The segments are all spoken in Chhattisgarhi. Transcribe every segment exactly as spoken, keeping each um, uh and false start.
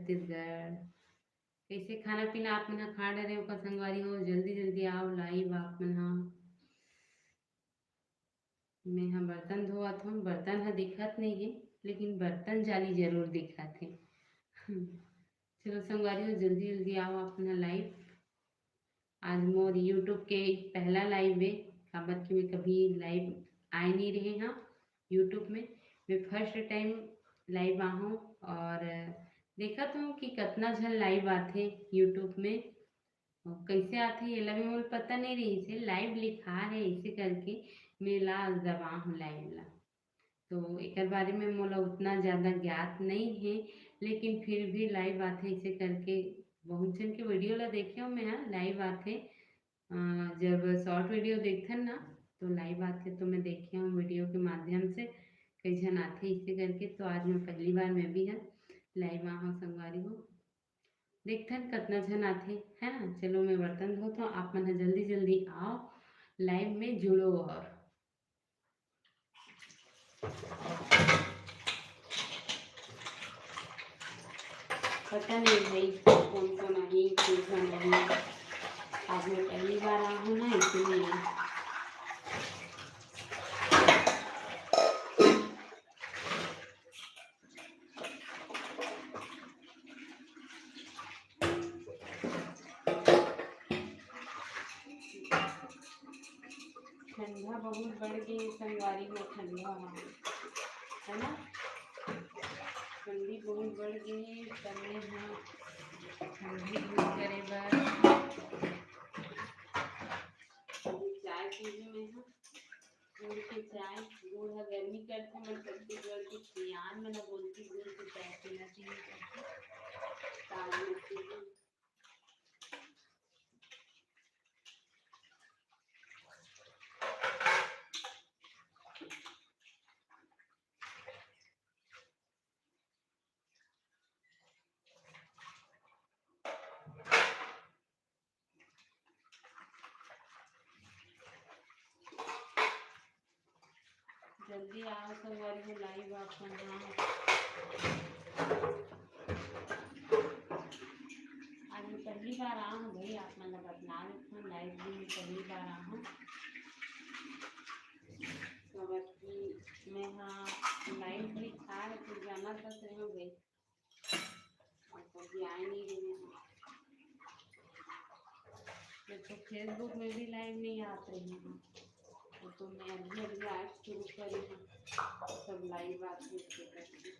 छत्तीसगढ़। कइसे खाना पीना आप मन ह खा डरे हो का संगवारी हो? जल्दी जल्दी आओ live आप मन ह। मैं ह बर्तन धोवत हूँ, बर्तन ह दिखत नहीं है, लेकिन बर्तन जाली जरूर दिखत है। चलो संगवारी हो, जल्दी जल्दी आओ आप मन ह live। आज मोर YouTube के पहला live है, काबर कि मैं कभी live आए नहीं रहे हाँ YouTube में। मैं first time live आहूँ और देखत हूँ कि कतना झन live आथे YouTube में। कइसे आथे, एला भी मोला पता नहीं रहिस हे। Live लिखा है, इसे करके मैं ला दबाहूँ live ला। तो एकर बारे में मोला उतना ज़्यादा ज्ञात नहीं है, लेकिन फिर भी live आथे, इसे करके बहुत झन के video ला देखे हूँ मैं ह, live आथे। अ, जब short video देखथन ना, तो live आथे, तो मैं देखे हूँ video के माध्यम से कई झन आथे, इसे करके। तो आज मैं पहली बार मैं भी ह live आ हूँ संगवारी हो। देखथन कतना झन आथे, है ना। चलो मैं बर्तन धोत हूँ, आप मन ह जल्दी जल्दी आओ, live में जुड़ो और पता नहीं भाई कौन कौन आही, कौन कौन आही। आज मैं पहली बार आ हूँ ना, इसीलिए। ठंडा बहुत बढ़ गई संगवारी हो, ठंडा ह, है ना? ठंडी बहुत बढ़ गई, तब मैं ह ठंडी use करे बर अभी चाय पीहूँ मैं ह। गुड़ के चाय, गुड़ ह गर्मी करथे, हमर छत्तीसगढ़ के सियान मन ह बोलथे गुड़ के चाय पीना चाहिए करके, त आज मैं पीहूँ। जल्दी आओ संगवारी हो, live आप मन ह। आज मैं पहली बार आ हूँ भाई, आप मन ला बतला देत हूँ, live भी मैं पहली बार आ हूँ। काबर कि मैं ह live भी खा रहे तो जाना था सही हो गई। और कभी आए नहीं रहे हैं। मैं तो Facebook में भी live नहीं आत रही हूँ, वो तो मैं अभी अभी आज शुरू करी हूँ, सब live आते थे करके।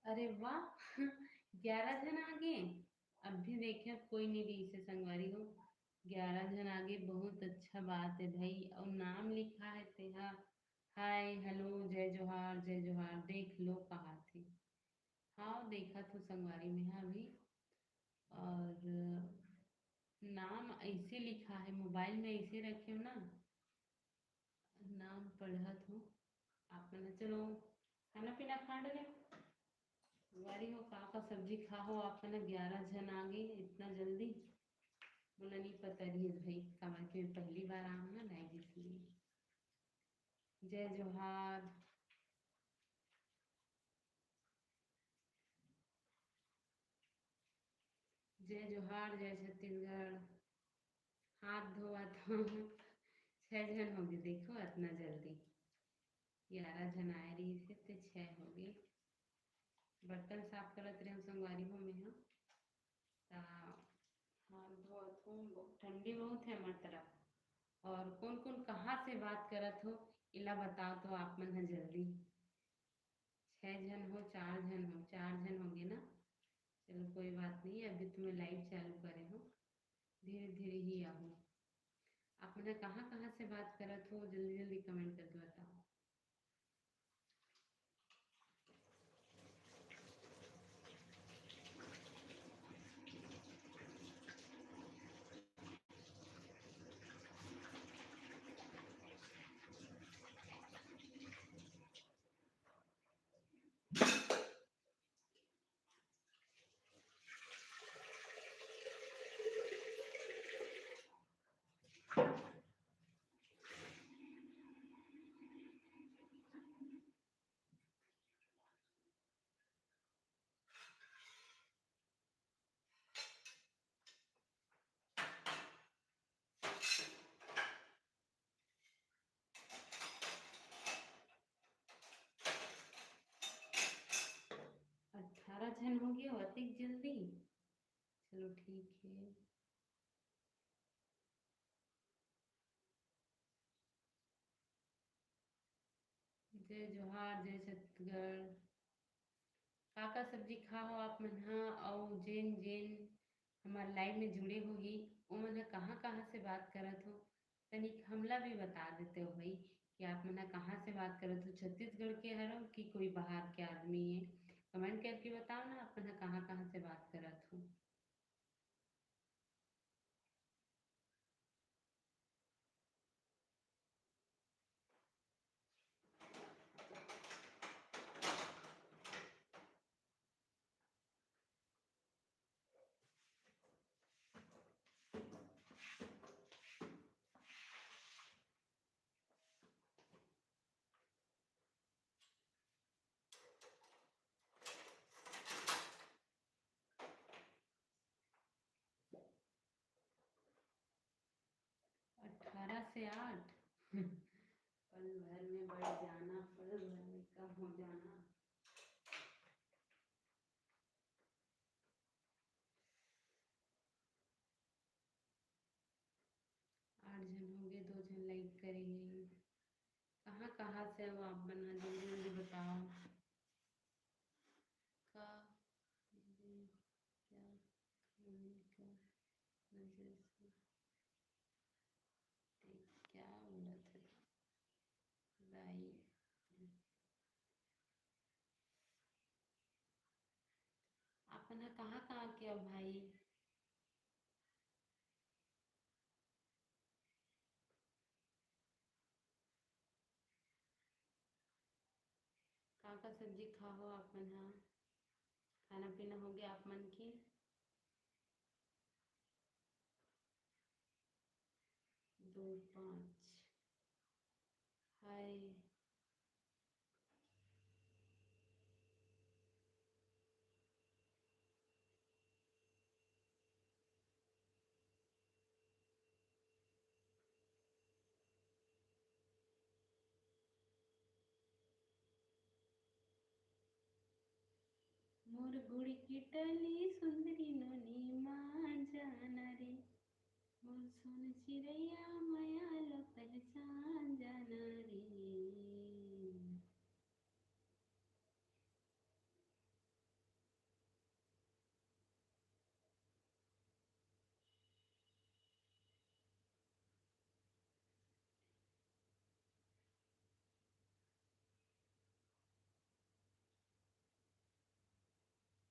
अरे वाह, ग्यारह झन आ गे। अभी देखे कोई नहीं रहिस हे संगवारी हो, ग्यारह झन आ गे, बहुत अच्छा बात है भाई। और नाम लिखा है तेहा, हाय, हेलो, जय जोहार, जय जोहार, देख लो कहाथे। हाँ, देखत हूँ संगवारी में, हाँ अभी। और नाम ऐसे लिखा है, मोबाइल में ऐसे रखे हो ना, नाम पढ़त हूँ आप मन ह। चलो, खाना पीना खा डरे। संगवारी हो, का का सब्जी खा हो आप मन ह? ग्यारह झन आ गे इतना जल्दी, मोला नहीं पता रहिस भाई, काबर कि मैं पहली बार आ हूँ ना live, इसलिए। जय जोहार। जय जोहार, जय छत्तीसगढ़। हाथ धोवत हूँ। छह झन हो गे, देखो अतना जल्दी। ग्यारह झन आए रहिस हे, ते छह हो गे। बर्तन साफ करत रहे संगवारी हो मैं ह। ता हाथ धोवत हूँ, बहु-, ठंडी बहुत है हमार तरफ। और कौन कौन कहाँ से बात करत हो, इला बताओ तो आप मन ह जल्दी। छह झन हो, चार झन हो, चार झन हो गे ना। चलो, कोई बात नहीं, अभी तो मैं live चालू करे हूँ, धीरे धीरे ही आऊँ। आप मन कहाँ कहाँ से बात करत हो, जल्दी जल्दी comment करके बताओ। अठारह झन हो गए हो अतिक जल्दी। चलो ठीक है। जय जोहार, जय छत्तीसगढ़। का का सब्जी खा हो आप मन ह? अउ जेन जेन हमार live में जुड़े होही, ओमन ह कहाँ कहाँ से बात करत हो, तनिक हमला भी बता देते हो भाई कि आप मन ह कहाँ से बात करत हो, छत्तीसगढ़ के हरो कि कोई बाहर के आदमी है? Comment करके बताओ ना, आप मन ह कहाँ कहाँ से बात करत हो। अठारह से आठ। पल भर में बढ़ जाना, पल भर में कम हो जाना। आठ झन हो गए, दो झन like करे हे। कहाँ कहाँ से हो आप मन ह? जल्दी जल्दी बताओ। का क्या खाने का नजर से देख, क्या बोला था भाई? आप मन ह कहाँ कहाँ के हो भाई? का का सब्जी खा हो आप मन ह? खाना पीना हो गया आप मन के? दो पाँच। हाय। मोर गुड़ की टली सुंदरी नोनी मान जाना रे, मोर सोन चिरैया मया लो पहचान जाना रे।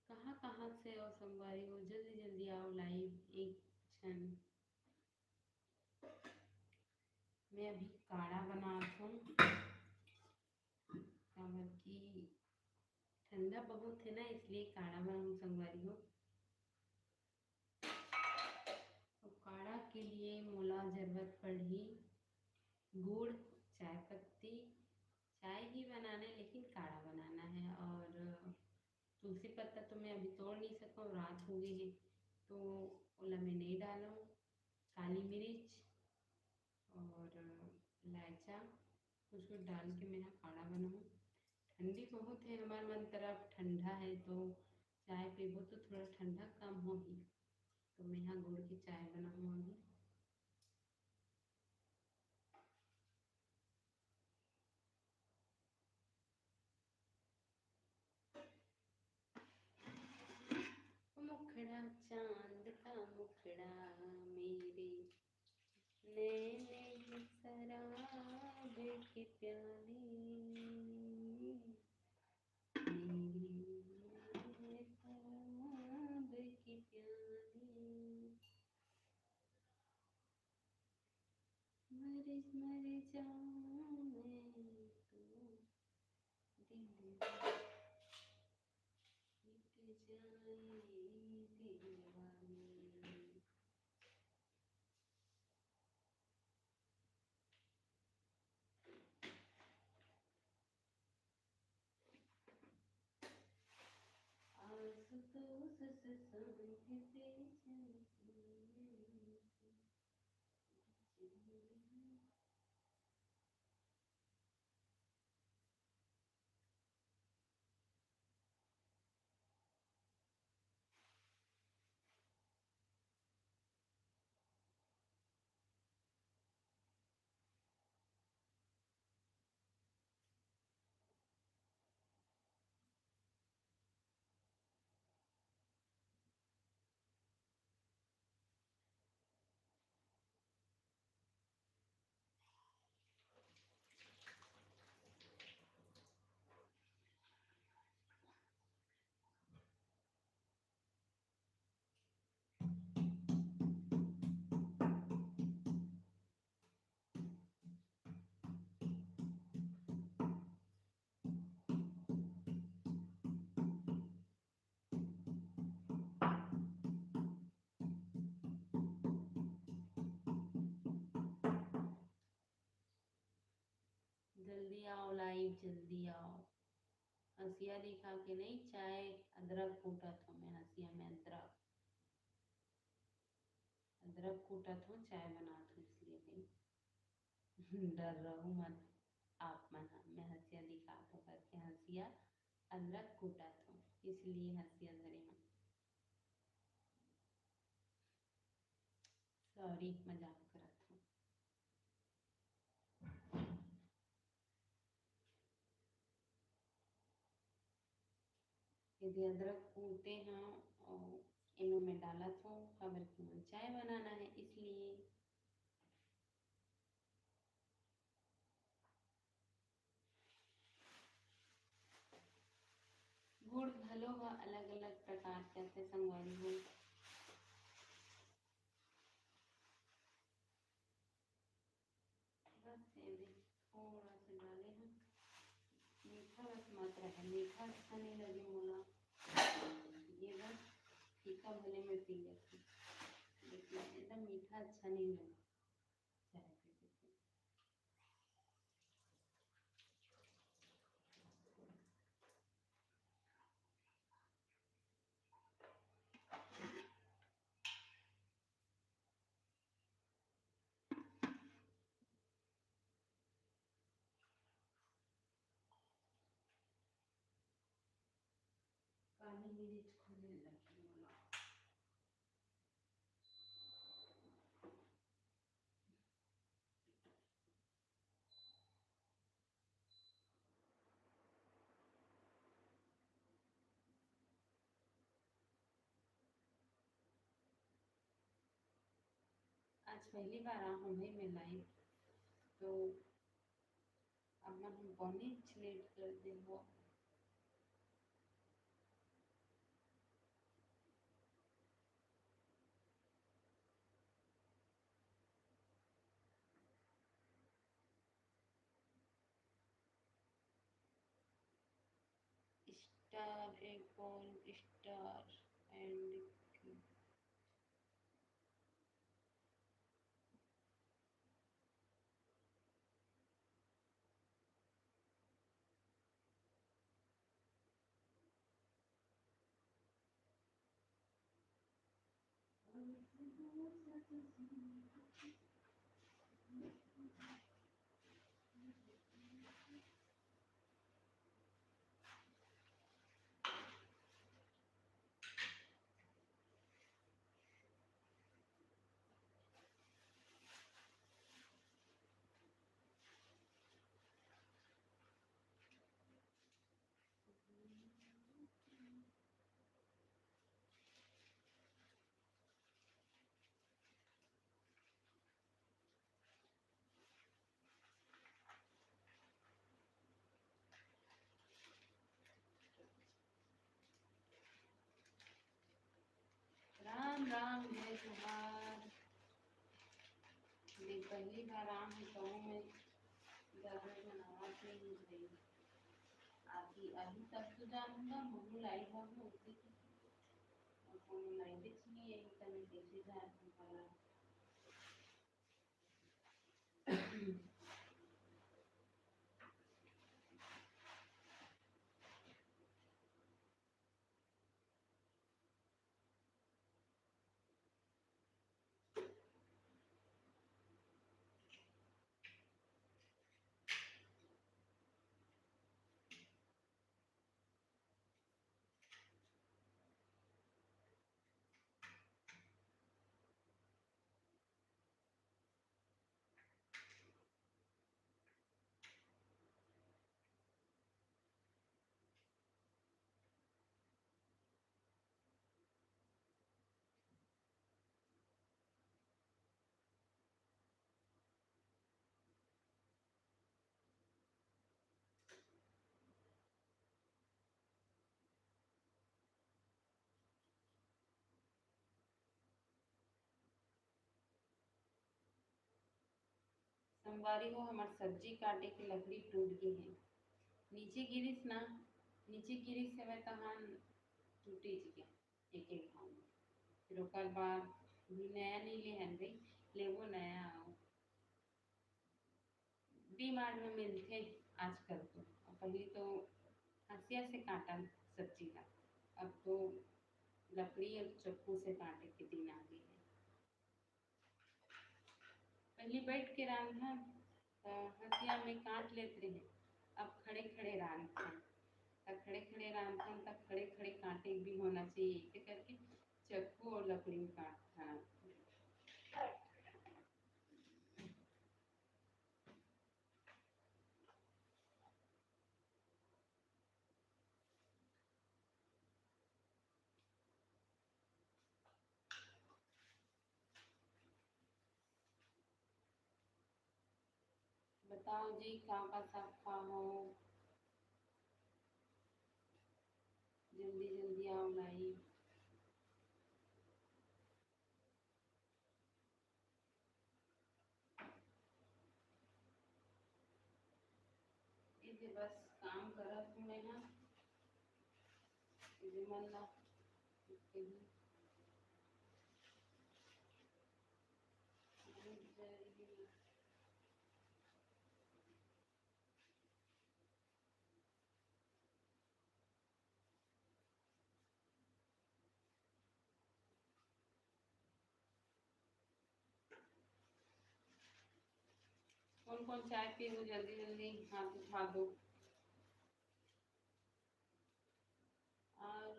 कहाँ कहाँ से हो संगवारी हो, जल्दी जल्दी आओ live एक क्षण। मैं अभी काढ़ा बनात हूँ, काबर कि ठंडा बहुत है ना, इसलिए काढ़ा बनाऊँ संगवारी हो। तो काढ़ा के लिए मोला जरूरत पड़ही गुड़, चाय पत्ती, चाय ही बनाना है लेकिन काढ़ा बनाना है। और तुलसी पत्ता तो मैं अभी तोड़ नहीं सकूँ, रात हो गई है, तो ओला मैं नहीं डालूँ। काली मिर्च और इलायचा, कुछ कुछ डाल के मैं काढ़ा बनाऊँ। ठंडी बहुत है हमार मन तरफ, ठंडा है तो चाय पीबो तो थोड़ा ठंडा कम होही, तो मैं गुड़ की चाय बनाऊँ अभी। के प्याली, मेरी शराब की प्याली। मर, मर जाऊं मैं तो दिल मिट जाए दिल वाली। आशुतोष से संग तेज जल्दी आओ live, जल्दी आओ। हंसिया दिखा के नहीं, चाय अदरक कूटत हूँ मैं, हंसिया में अदरक, अदरक कूटत हूँ, चाय बनात हूँ, इसलिए भाई। डर रहू मत आप मन ह, मैं हंसिया दिखात हूँ करके, हंसिया अदरक कूटत हूँ, इसलिए हंसिया धरे हूँ। Sorry, मजाक करत हूँ। यदि अदरक कूटे हूँ और एनो में डालत हूँ, काबर कि मोला चाय बनाना है, इसलिए। गुड़ घलो ह अलग-अलग प्रकार के आथे संगवारी हो। बस ये दे, थोड़ा सा डाले हैं, मीठा बस मत रहे, मीठा अच्छा नहीं लगे मोला। ये बस फीका भले में पी लेती, लेकिन एकदम मीठा अच्छा नहीं लगे। चाय पी लेती। पानी मेरे खोले लगी मोला। आज पहली बार आ हूँ भाई मैं live, तो अब मन हम बने लेट कर दे हो। Star, एक और star and राम जय जोहार। मैं पहली बार आए हूँ, कहूँ मैं दर्रा बनावत नहीं हूँ भाई। आती अभी तक तो जानूंगा, महू लाई बाबू उसे की, और कोनो लाई बिच नहीं है, तने कैसे जानूंगा? संगवारी हो, हमर सब्जी काटे के लकड़ी टूट गे हे। नीचे गिरिस ना, नीचे गिरिस हवय तहान टूटिच गे एक एक घाव में। फिर ओकर बाद भी नया नहीं ले हन भाई, लेबो नया। डी मार्ट में मिलथे आजकल तो, अउ पहली तो हंसिया से काटन सब्जी ला, अब तो लकड़ी और चक्कू से काटे के दिन आ गए हैं। पहली बैठ के रांधन त हंसिया में काट लेत रहे, अब खड़े खड़े रांधथन, त खड़े खड़े रांधथन त खड़े खड़े काटे भी होना चाहिए, इसे करके चक्कू और लकड़ी में काटथन। बताओ जी, का का साग खाहो? जल्दी जल्दी आओ लाइव। ये दे बस काम करत हूँ मैं हा। ये दे मन ला कहीं कौन कौन चाय पीबो, जल्दी जल्दी हाथ उठा दो। और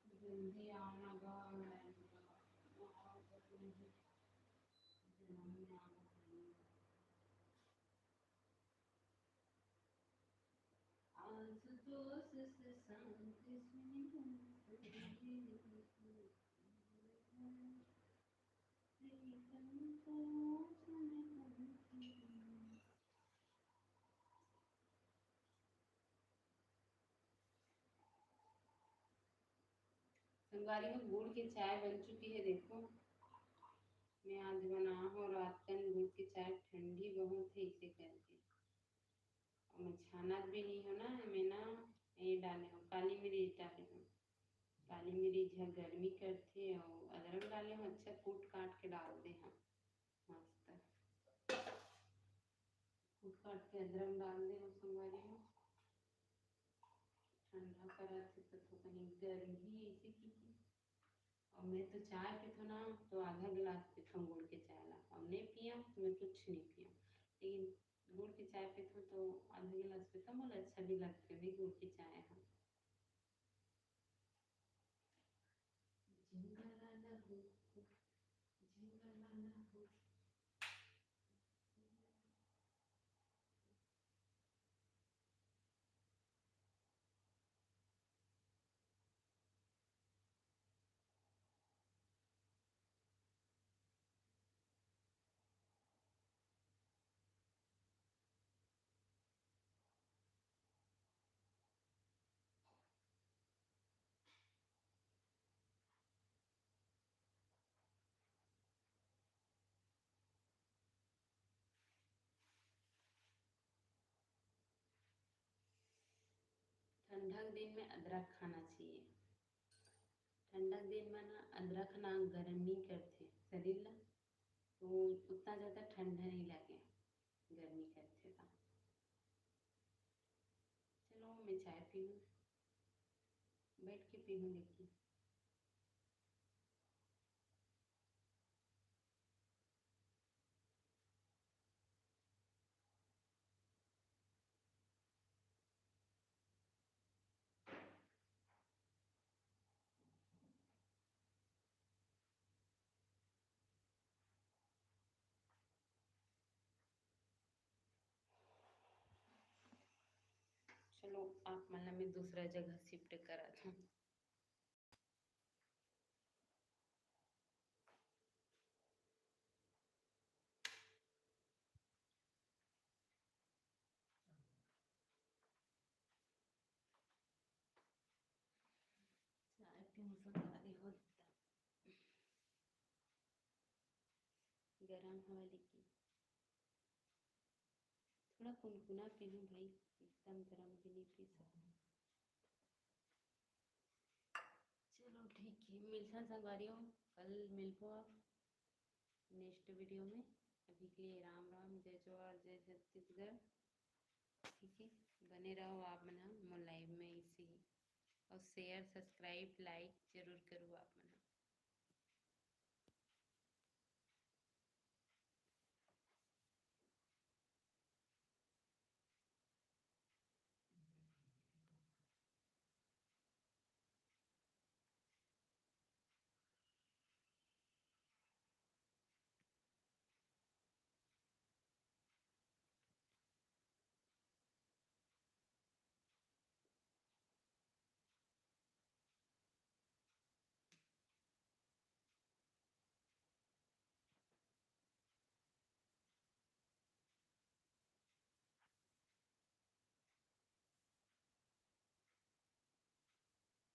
जल्दी आना गा, आशुतोष से शांति सुनी। संगवारी हो, गुड़ के चाय बन चुकी है। देखो, मैं आज बना हूँ रात कन गुड़ के चाय, ठंडी बहुत है, इसे करके। और मैं छानत भी नहीं हूँ ना, मैं ना ये डाले हूँ, काली मिर्च डाले हूँ। काली मिर्च ह गर्मी करथे, और अदरक डाले हूँ, अच्छा कूट काट के डाल दे हूँ, मस्त। कूट काट के अदरक डाल दे हूँ संगवारी हो। ठंडा करत हे तो थोकन गर्मी ऐसे की, और मैं तो चाय पीथो ना, तो आधा गिलास पीथो गुड़ के चाय। चाय पीथों तो आधा गिलास पीथों, मोला अच्छा भी लगथे भी गुड़ के चाय ह। जिंदा लाला हो, जिंदा लाला हो। ठंडा के दिन में अदरक खाना चाहिए। ठंडा के दिन में ना अदरक ना गर्मी करथे शरीर ला, तो उतना ज़्यादा ठंडा नहीं लगे गर्मी करथे तो। चलो मैं चाय पीहूँ, बैठ के पीहूँ लेकिन। चलो, आप मन ला मैं दूसरा जगह शिफ्ट करात हूँ। चाय पीऊँ, संगवारी हो, एकदम गरम हवा लेके। थोड़ा कुनकुना पीहूँ भाई, एकदम गरम भी नहीं पी सकूँ। चलो ठीक है, मिलथन संगवारी हो, कल मिलबो आप नेक्स्ट वीडियो में। अभी के लिए राम राम, जय जोहार, जय छत्तीसगढ़। ठीक है, बने रहो आप मन ह मोर लाइव में ऐसे ही, और शेयर, सब्सक्राइब, लाइक जरूर करो आप मन।